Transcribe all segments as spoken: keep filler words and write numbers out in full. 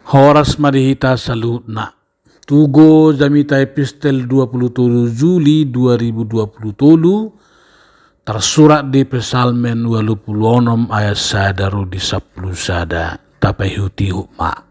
Horas ma di hita saluhutna. Tugo jamita epistel dua pulu tolu Juli dua ribu dua pulu tolu, tarsurat di Psalmen ualu pulu onom ayat sada ro di sampulu sada. Tapaihutihut ma.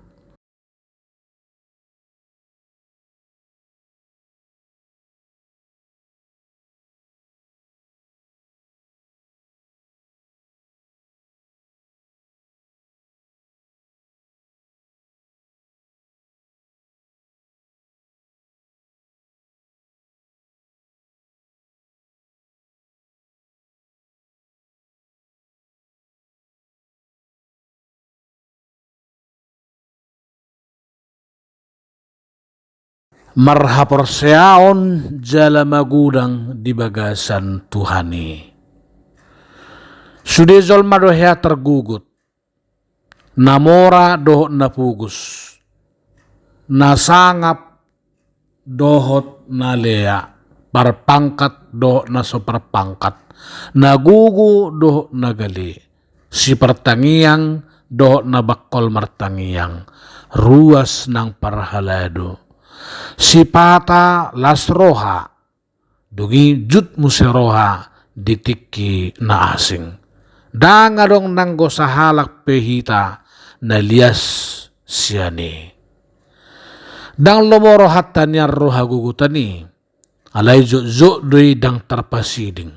Marhaporseaon jala magodang di bagasan Tuhan i. Sude jolma do hea targogot, na mora dohot na pogos, na sangap dohot na lea, parpangkat dohot na so parpangkat, na gogo dohot na gale, sipartangiang dohot na bangkol martangiang, ruas nang parhalado, sipata las roha, dung i jut muse roha di tingki na asing. Ndang adong nanggo sahalak pe hita na lias sian i. Ndang lomo rohanta nian ro hagogotan i, alai jotjot do i ndang tarpasiding.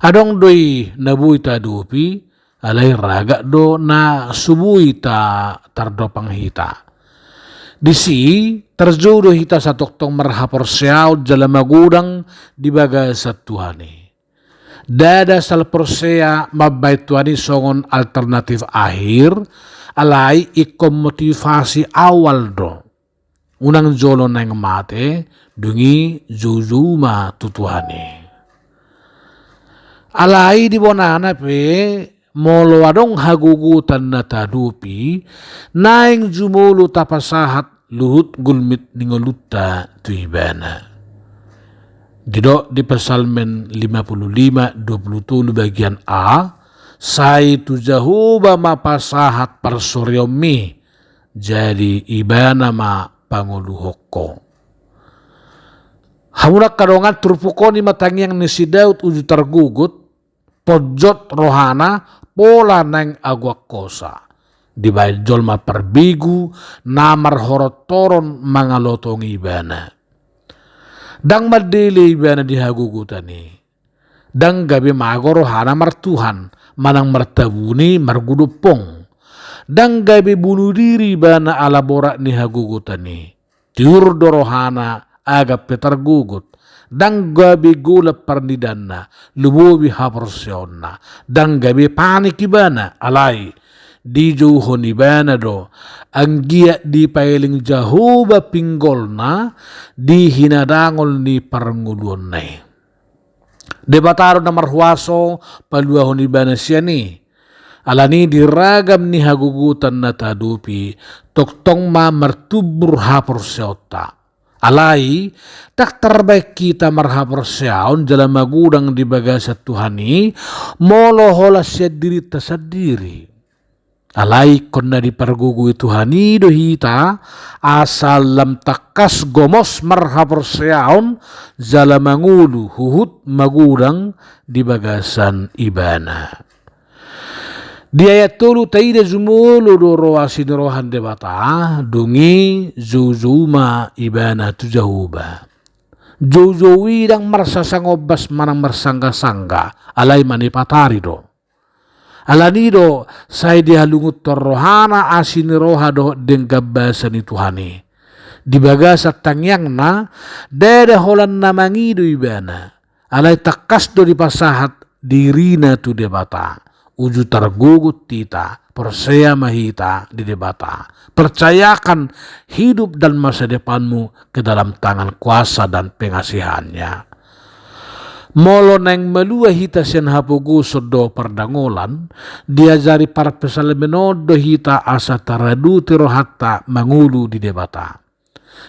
Adong do i na boi taadopi, alai ragak do na so boi ta tardopang hita. Disi tarjou do hita satongtong marhaporseaon jala magodang di bagasan Tuhan i. Ndada asal porsea mambahen Tuhan i songon alternatif akhir, alai ingkon motivasi awal do. Unang jolo naeng mate, dung i joujou ma tu Tuhan i. Alai di bonana pe, molo adong hagogotan na taadopi, naeng jumolo tapasahat luhut gulmit ni ngolunta tu Ibana. Didok di Psalmen lima pulu lima, dua pulu tolu bagian A, sai tu Jahowa ma pasahat parsorionmi, jadi Ibana ma pangoluhon ho. Hamu angka dongan, turpuk on i ma tangiang ni si Daud uju targogot, ponjot rohana, pola naeng agoan hosa. Dibahen jolma parbegu na marhoronhoron mangalotongi ibana. Ndang mandele ibana di hagogotan i. Ndang gabe mago rohana martuhan, manang martabuni margodompong. Ndang gabe bunuh diri ibana ala borat ni hagogotan i. Tiur do rohana agap pe targogot. Ndang gabe golat parnidaanna, lumobi haporseaonna. Ndang gabe panik ibana, alai dijouhon ibana do, anggiat dipaeleng Jahowa pinggolna di hinadangol ni parngoluonna i. Debata do na marhuaso paluahon ibana sian i. Alani i di ragam ni hagogotan na taadopi, tongtong ma martumbur haporseaonta. Alai, ndang tarbahen hita marhaporseaon jala magodang di bagasan Tuhan i, molo holan sian dirinta sandiri. Alai ingkon na dipargogoi Tuhan i do hita, asa lam tangkas gomos marhaporseaon jala mangolu huhut magodang di bagasan ibana. Di ayat tolu taida jumolo do ro asi ni roha ni Debata, dung i joujou ma ibana tu Jahowa. Joujou i ndang marsasangombas manang marsanggahsanggah, alai manipatari do. Alani i do, sai dihalungunhon rohana asi ni roha dohot denggan basa ni Tuhan i. Di bagasan tangiangna, ndada holan na mangido ibana. Alai tangkas do dipasahat dirina tu Debata. Uju targogot hita, porsea ma hita di Debata. Percayakan hidup dan masa depanmu ke dalam tangan kuasa dan pengasihannya. Molo naeng malua hita sian hapogoson dohot pardangolan, diajari parpsalmen on do hita asa taradoti rohanta mangolu di Debata.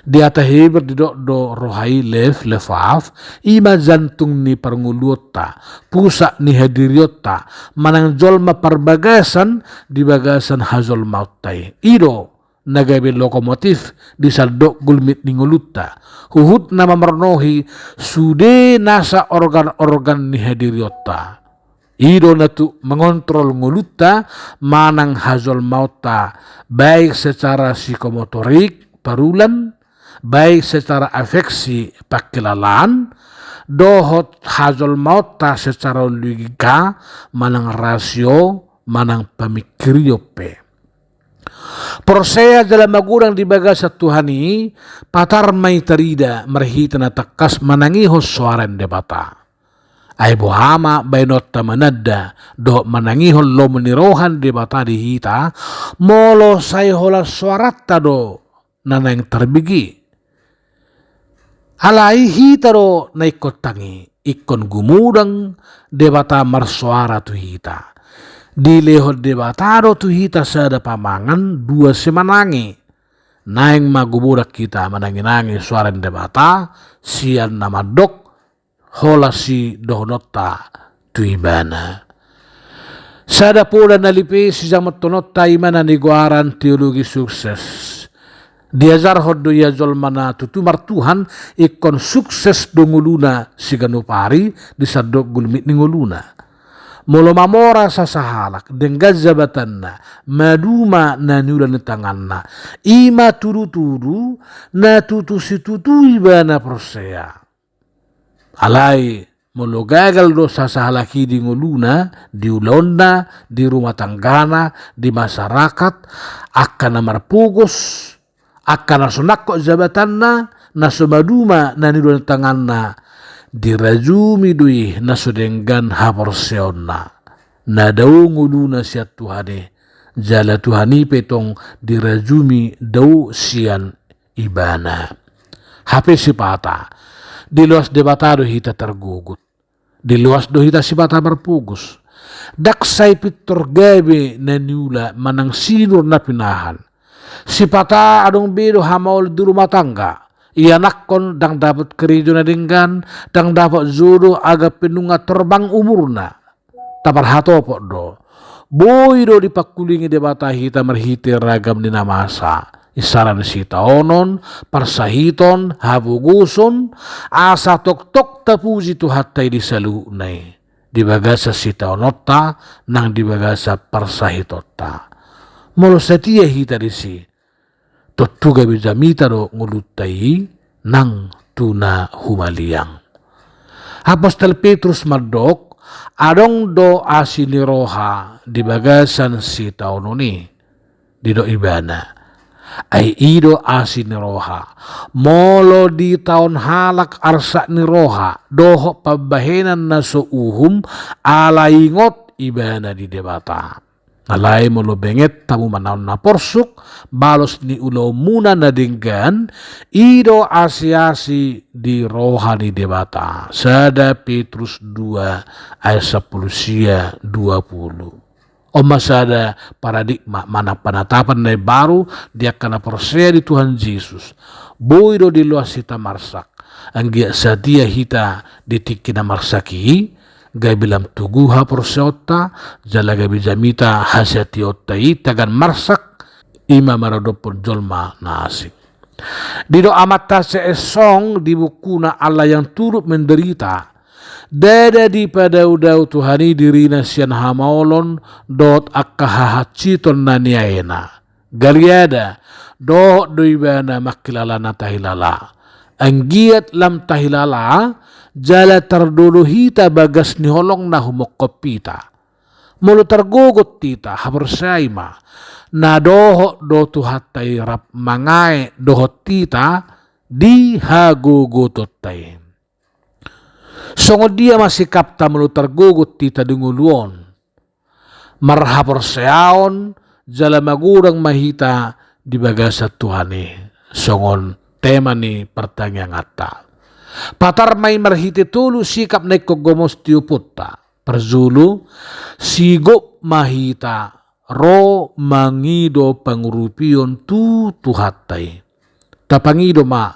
Di hata Heber didok do roha i lev, levav, i ma jantung ni parngoluonta, pusat ni hadirionta, manang jolma parbagasan di bagasan hajolmaonta i. I do, na gabe lokomotif di sandok gulmit ni ngolunta, huhut na mamornohi sude nasa organ-organ ni hadirionta. I do na tuk mengontrol ngolunta manang hajolmaonta, baik secara psikomotorik, parulan, baik secara afeksi, pangkilalaan, dohot hajolmaonta secara logika manang rasio manang pamingkirion pe. Porsea jala magodang di bagasan Tuhan i, patar ma i tarida marhite na tangkas manangihon soara ni Debata. Ai boha ma baenonta mananda dohot manangihon lomo ni roha ni Debata di hita, molo sai holan soaranta do na naeng tarbege. Alai hita do na ingkon tangi, ingkon gumodang Debata marsoara tu hita. Dilehon Debata do tu hita sada pamangan dua simanangi. Naeng ma gumodang hita mananginangi soara ni Debata sian na mandok holan sidohononta tu Ibana. Sada poda na lipe sijamothononta i ma na nigoaran teologi sukses. Diajarhon do ia jolma na tutu martuhan ingkon sukses do ngoluna siganup ari di sandok gulmit ni ngoluna. Molo mamora sasahalak, denggan jabatanna, maduma na niula ni tanganna, i ma tudutudu na tutu situtu ibana porsea. Alai molo gagal do sasahalak i di ngoluna, di ulaonna, di rumah tanggana, di masyarakat, angka na marpogos, angka na so nangkok jabatanna, na so maduma na niula ni tanganna, dirajumi do i na so denggan haporseaonna. Na dao ngoluna sian Tuhan i, jala Tuhan i pe tong dirajumi dao sian Ibana. Hape sipata, diloas Debata do hita targogot. Diloas do hita sipata marpogos. Ndang sai pintor gabe na niula manang sinur na pinahan. Sipata adong be do hamaolon di rumah tangga. Ianakhon ndang dapot karejo na denggan, ndang dapot jodoh, agak pe nunga torbang umurna. Taparhatopot do. Boi do dipangkulingi Debata hita marhite ragam ni na masa. Isarana sitaonon, parsahiton, hapogoson, asa tongtong tapuji Tuhanta i di saluhutna i. Di bagasan sitaononta, nang di bagasan parsahitonta. Molo satia hita disi, tontu gabe jamita do ngolunta i nang tu na humaliang. Apostel Petrus mandok, adong do asi ni roha di bagasan sitaonon i, didok ibana. Ai i do asi ni roha. Molo ditaon halak arsak ni roha dohot pambahenan na so uhum, ala ingot ibana di Debata. Alai molo benget hamu manaon na porsuk, balos ni ulaonmuna na denggan, i do asiasi di roha ni Debata. Sada Petrus dua ayat sampulu sia, dua pulu. On ma sada paradigma manang panatapan na imbaru di angka na porsea di Tuhan Jesus. Boi do diloas hita marsak. Anggiat satia hita di tingki na marsak i, gabe lam tugu haporseaonta, jala gabe jamita hasatiaonta i tagan marsak, i ma maradophon jolma na asing. Didok amanta C S Song di bukuna Allah yang turut menderita, ndada dipadaodao Tuhan i dirina sian hamaolon dohot angka hahansiton na niaena. Gariada, dohot do ibana mangkilala na tahilala. Anggiat lam tahilala, jala tardodo hita bagas ni holong na humongkop hita. Molo targogot hita, haporseai ma, na dohot do Tuhanta i rap mangae dohot hita di hagogotonta i. Songon dia ma sikapta molo targogot hita di ngolu on? Marhaporseaon jala magodang ma hita di bagasan Tuhan i, songon tema ni partangianganta. Patar ma i marhite tolu sikap na ingkon gomos tiopunta. Parjolo, sigop ma hita ro mangido pangurupion tu Tuhanta i. Tapangido ma,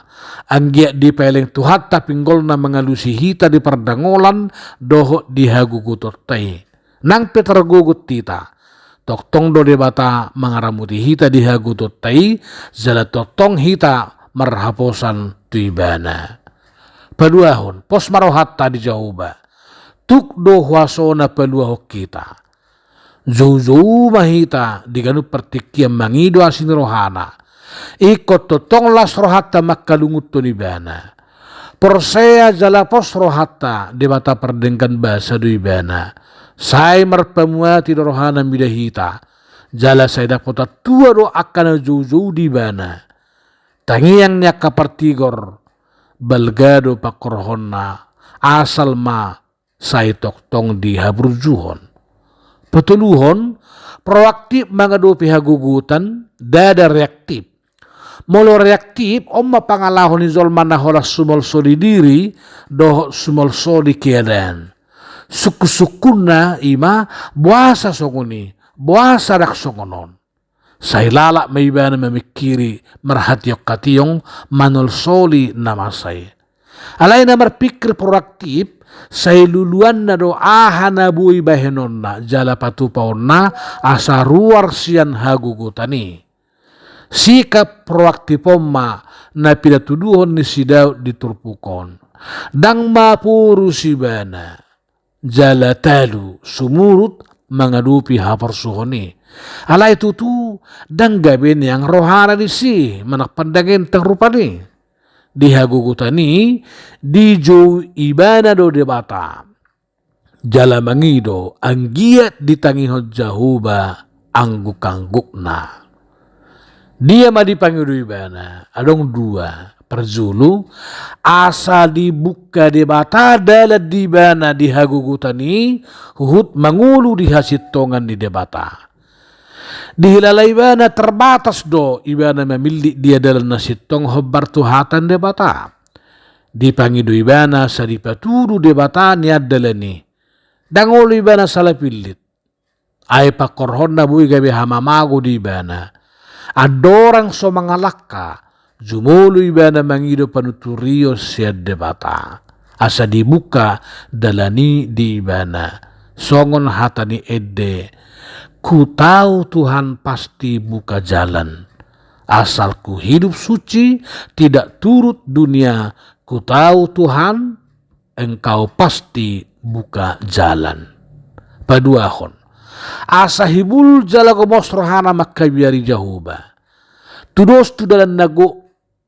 anggiat dipaeleng Tuhanta pinggolna mangalusi hita di pardangolan dohot di hagogotonta i. Nang pe targogot hita, Tongtong do Debata mangaramoti hita di hagogotonta i, jala tongtong hita marhaposan tu Ibana. Paduahon, pos ma rohanta di Jahowa. Tuk do huasona paluahon hita. Joujou ma hita di ganup partingkian mangido asi ni rohana. Ingkon tongtong las rohanta mangkalungunhon Ibana. Porsea jala pos rohanta, Debata pardenggan basa do Ibana. Sai marpamuati do rohana mida hita. Jala sai dapotan tua do angka na joujou di Ibana. Tangiang ni angka partigor, balga do pangkorhonna, asal ma sai tongtong dihaburjuhon. Patoluhon, proaktif mangadopi hagogotan, ndada reaktif. Molo reaktif, on ma pangalaho ni jolma na holan sumalsoli diri dohot sumalsoli keadaan. Sungkunsungkunna i ma, boasa songon i, boasa ndang songon on. Sai lalap ma ibana mamingkiri, marhationgkationg, manolsoli na masa i. Alai na marpingkir proaktif, sai luluanna do aha na boi bahenonna jala patupaonna, asa ruar sian hagogotan i. Sikap proaktif on ma na pinatuduhon ni si Daud di turpuk on. Ndang maporus ibana, jala talu sumurut mangadopi haporsuhon i. Alai tutu, ndang gabe nian rohana disi manang pandangenta rupani. Di hagogotan i, dijou ibana do Debata. Jala mangido, anggiat ditangihon Jahowa anggukanggukna. Dia ma dipangido ibana? Adong dua. Parjolo, asa dibuka Debata dalan di ibana di hagogotan i, huhut mangolu di hasintongan ni Debata. Dihilala ibana terbatas do ibana mamillit dia dalan na sintong hombar tu hata ni Debata. Dipangido ibana asa dipatudu Debata nian dalan i. Ndang olo ibana sala pillit. Ai pangkorhonna boi gabe hamamago di ibana. Andorang so mangalangka, jumolo ibana mangido panuturion sian Debata. Asa dibuka dalan i di ibana. Songon hata ni ende, ku tahu Tuhan pasti buka jalan. Asal ku hidup suci, tidak turut dunia, ku tahu Tuhan engkau pasti buka jalan. Paduahon, asa hibul jala gomos rohana mangkabiari Jahowa. Tudos tu dalan na gok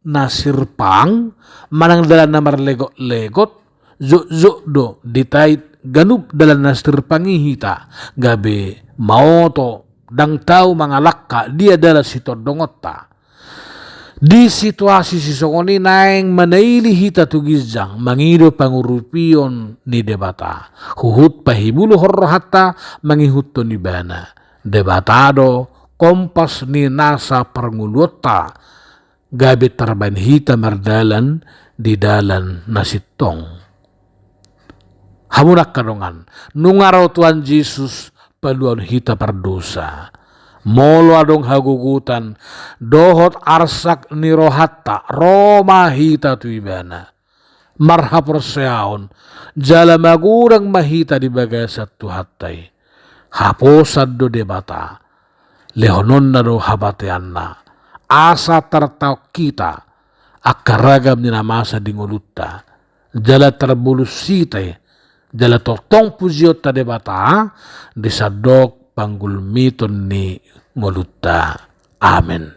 na sirpang, manang dalan na marlegot-legot, jotjot do ditait ganup dalan na sirpang i hita, gabe maoto, ndang tau mangalangka dia dalan sitondongonta. Di situasi sisongon i naeng manaili hita tu ginjang, mangido pangurupion ni Debata. Huhut pahibulhon rohanta mangihuthon ibana. Debata do kompas ni nasa parngoluonta, gabe tarbaen hita mardalan di dalan na sintong. Hamu angka dongan, nunga ro Tuhan Jesus paluahon hita pardosa. Molo adong hagogotan dohot arsak ni rohanta, ro ma hita tu ibana. Marhaporseaon, jala magodang ma hita di bagasan Tuhanta i. Haposan do Debata, lehononna do habateanna, asa tartaon hita angka ragam ni na masa di ngolunta, jala tarbolus hita i, jala tongtong pujionta Debata di sandok panggulmiton ni ngolunta. Amen.